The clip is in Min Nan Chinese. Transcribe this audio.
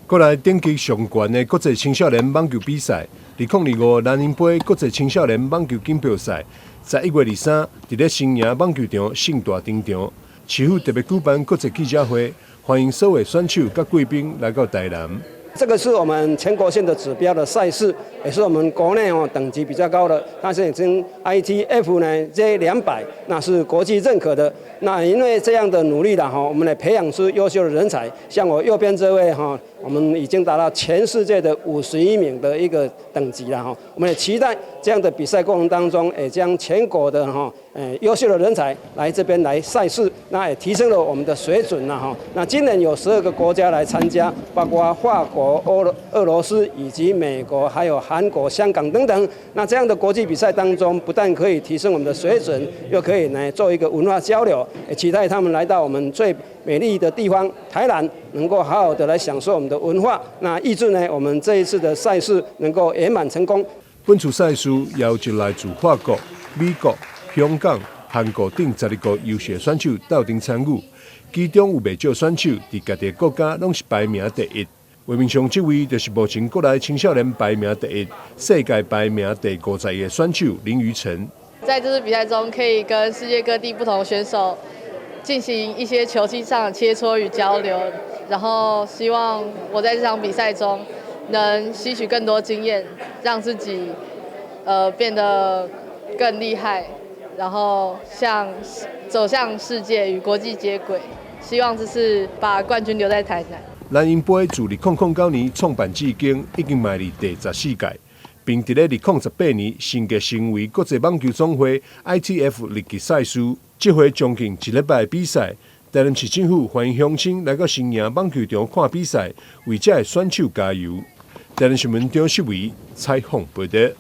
國內等級上懸的國際青少年網球比賽，2025南鷹杯國際青少年網球錦標賽，11月23佇咧新營網球場盛大登場。市府特別舉辦國際記者會，歡迎所有選手佮貴賓來到台南。這個是我們全國性的指標的賽事，也是我們國內哦等級比較高的。它是已經 ITF 呢 J200，那是國際認可的。那因為這樣的努力了哈，我們來培養出優秀的人才。像我右邊這位哈，我們已經達到全世界的51名的一個等級了哈。我們也期待這樣的比賽過程當中，也將全國的哈優秀的人才來這邊來賽事，那也提升了我們的水準了哈。那今年有12個國家來參加，包括法國、俄羅斯以及美國，還有韓國、香港等等。那這樣的國際比賽當中，不但可以提升我們的水準，又可以呢做一個文化交流。也期待他們來到我們最美麗的地方台南，能夠好好的來享受我們的文化。那預祝呢，我們這一次的賽事能夠圓滿成功。本次賽事邀集來自法國、美國、香港、韓國等12個優秀選手鬥陣參與，其中有袂少選手佇家己國家攏是排名第一。畫面上這位就是目前國內青少年排名第一、世界排名第51的選手林於晨。在這次比賽中，可以跟世界各地不同選手進行一些球技上的切磋與交流，然後希望我在這場比賽中能吸取更多經驗，讓自己變得更厲害，然後向走向世界與國際接軌。希望這次把冠軍留在台南。南鷹杯自2009年創辦至今，已經邁入第14屆，並佇咧2018年升格成為國際網球總會 ITF 二級賽事。這回將近一禮拜比賽，台南市政府歡迎鄉親來到新營網球場看比賽，為遮的選手加油。台南新聞張世維採訪報導。